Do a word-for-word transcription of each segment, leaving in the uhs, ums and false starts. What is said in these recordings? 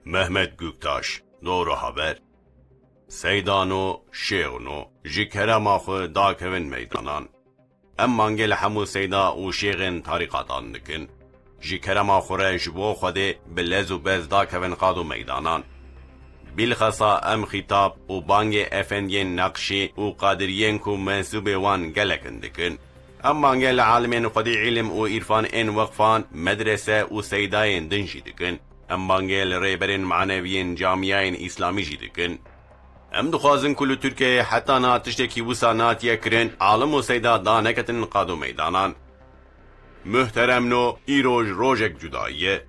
Mehmet Güktaş, Doğru Haber. Seydano, şêxno, ji kerema xwe dakevin meydanan. Em mangê li hemû seyda û şêxên tarîqatan dikin. Ji kerema xwe re ji bo Xwedê bi lez û bez dakevin qad û meydanan. Bilxesa em xîtab û bangê efendiyên Neqşî û Qadiriyên ku mensûbê wan gelek in dikin. Em bangê li alimên xwedî îlim û îrfan ên weqfan, medrese û seydayên din jî dikin. Em bangê li rêberên maneviyên camiyayên îslamî jî dikin. Em dixwazin ku li Tirkiyeyê heta niha tiştekî wisa natiye kirin, alim û seyda daneketin qad û meydanan. Muhteremno, îroj rojek cudayî ye.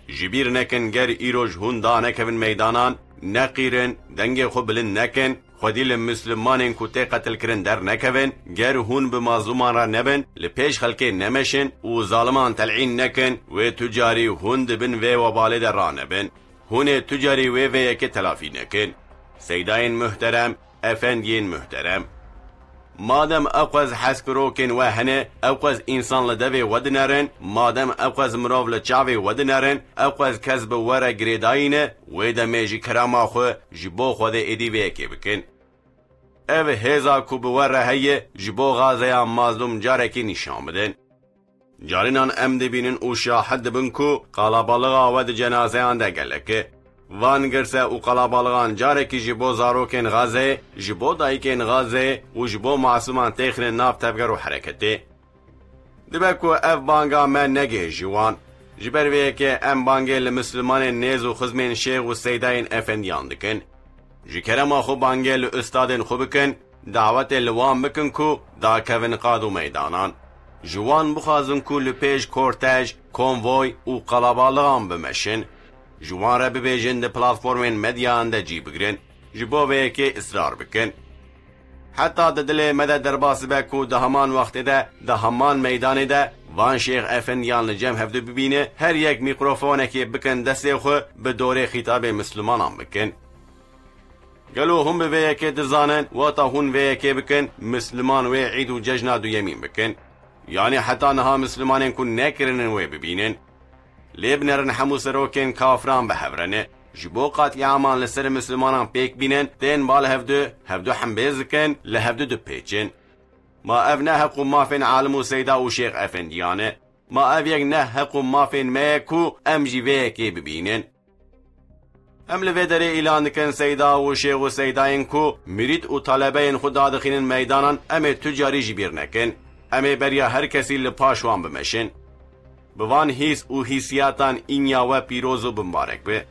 Ji bîr nekin, ger îroj hûn danekevin meydanan, neqîrin, dengê xwe bilind nekin, xwedî li mislimanên ku tê qetilkirin dernekevin, ger hûn bi mazlûman re nebin, li pêş xelkê nemeşin û zaliman telîn nekin, wê tu carî hûn di bin vê webalê de ranebin. Hûn ê tu carî wê vê yekê telafî nekin. Seydayên muhterem, efendiyên muhterem. Madem ewqas heskirokên we hene, ewqas însan li devê we dinerin, madem ewqas mirov li çavê we dinerin, ewqas kes bi we re girêdayî ne, wê demê ji kerema xwe ji bo Xwedê êdî vê yekê bikin. Ev hêza ku bi we re heye, ji bo Xazeya mazlûm carekê nîşan bidin. Carînan em dibînin û şahid dibin ku qalabalixê we di cenazeyan de gelek e. Van girse û qalabalixan carekî ji bo zarokên Xazeyê, ji bo dayikên Xazeyê û ji bo masûman têxine nav tevger û hereketê. Dibe ku ev banga me negihê ji wan. Ji ber vê yekê em bangê li mislimanên nêz û xizmên şêx û seydayên efendiyan dikin. Ji kerema xwe bangê li ustadên xwe bikin, dawetê li wan bikin ku dakevin qad û meydanan. Ji wan bixwazin ku li pêş kortej, konvoy û qalabalixan bimeşin. Ji wan re bibêjin di platformên medyayan de cî bigrin. Ji bo vê yekê israr bikin. Heta di dilê me de derbas be ku di heman wextê de, di heman meydanê de van şêx efendiyan li cem hevdu bibîne, her yek mîkrofonekê bikin destê xwe, bi dorê xîtabê mislimanan bikin. Gelo hûn bi vê yekê dizanin, wata hûn vê yekê bikin, misliman wê îd û cejna duyemîn bikin? Yanî heta niha mislimanên ku nekirinin wê bibînin? Lê binerin hemû serokên kafiran bi hev re ne. Ji bo qatliaman li ser mislimanan pêk bînin, tên bal hevdu, hevdu hembêz dikin, li hevdu dipêçin. Ma ev ne heq û mafên alim û seyda û şêx efendiyan e? Ma ev yek ne heq û mafên me ye ku em jî vê yekê bibînin? Em li vê derê îlan dikin seyda û şêx û seydayên ku mirîd û talebeyên xwe dadixînin meydanan, em ê tu carî ji bîr nekin. Em ê beriya her kesî li paş wan bimeşin. Bi van hîs û hîsiyatan înya we pîroz û bimbarek be.